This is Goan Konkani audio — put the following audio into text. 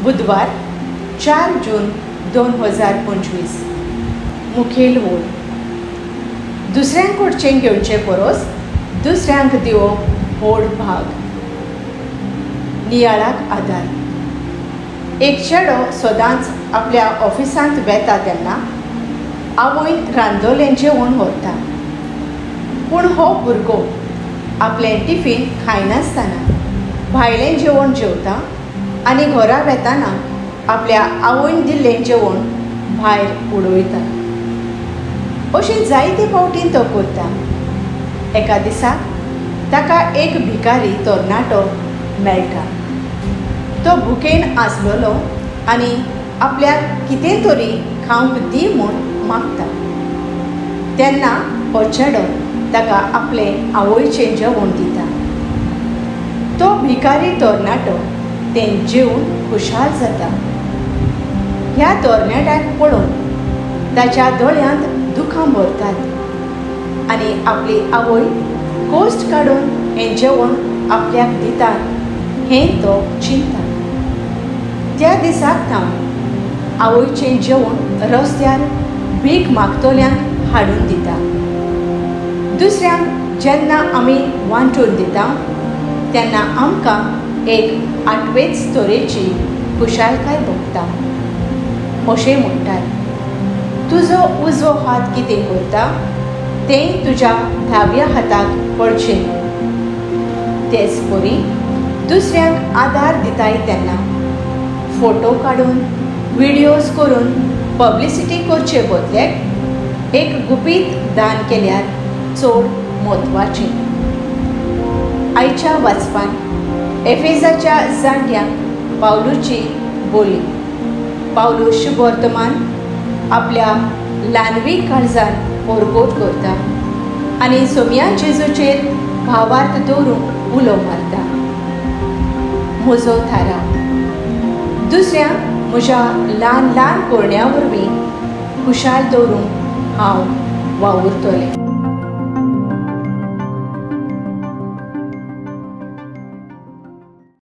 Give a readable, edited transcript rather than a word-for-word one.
बुधवार 4 जून 2025. मुखेल ओळ. दुसऱ्यांकडचें घेवचे परस दुसऱ्यांक दिवप व्हड भाग. नियाळाक आदार. एक चेडो सदांच आपल्या ऑफिसांत वेता तेन्ना आवयन रांदोलें जेवण व्हरता, पूण हो भुरगो आपलें टिफीन खायनासतना भायलें जेवण जेवता आनी घरा वेताना आपल्या आवयन दिल्लें जेवण भायर उडयता. अशें जायते फावटीन तो करता. एका दिसा ताका एक भिकारी तरणाटो मेळटा. तो भुकेन आसलेलो आनी आपल्याक कितें तरी खावंक दी म्हूण मागता. तेन्ना हो चेडो ताका आपलें आवयचें जेवण दिता. तो भिकारी तरणाटो तें जेवन खुशाल जाता. ह्या तरणाट्याक पळोवन ताच्या दोळ्यांत दुखां भरतात आनी आपली आवय कोश्ट काडून हें जेवण आपल्याक दिता हें तो चिंता. त्या दिसाक थावन आवयचें जेवण रस्त्यार भीक मागतल्यांक हाडून दिता. दुसऱ्यांक जेन्ना आमी वांटून दिता तेन्ना आमकां एक आठवेच तरेची खुशालकाय भोगता. अशें म्हणटात, तुजो उजवो हात कितें करता तें तुज्या दाव्या हाताक कळचें न्हू. तेच परी दुसऱ्यांक आदार दिताय तेन्ना फोटो काडून व्हिडियोज करून पब्लिसिटी करचे बदल्याक एक गुपीत दान केल्यार चड म्हत्वाचें. आयच्या वाचपान एफेजाच्या जाणट्यांक पावलूची बोली. पावलू शुभवर्तमान आपल्या ल्हानवी काळजान परगट करता आनी सोम्या जेजूचेर भावार्थ दवरूंक उलो मारता. म्हजो थाराव दुसऱ्यांक म्हज्या ल्हान ल्हान करण्या वरवीं खुशाल दवरूंक हांव वावुरतलें.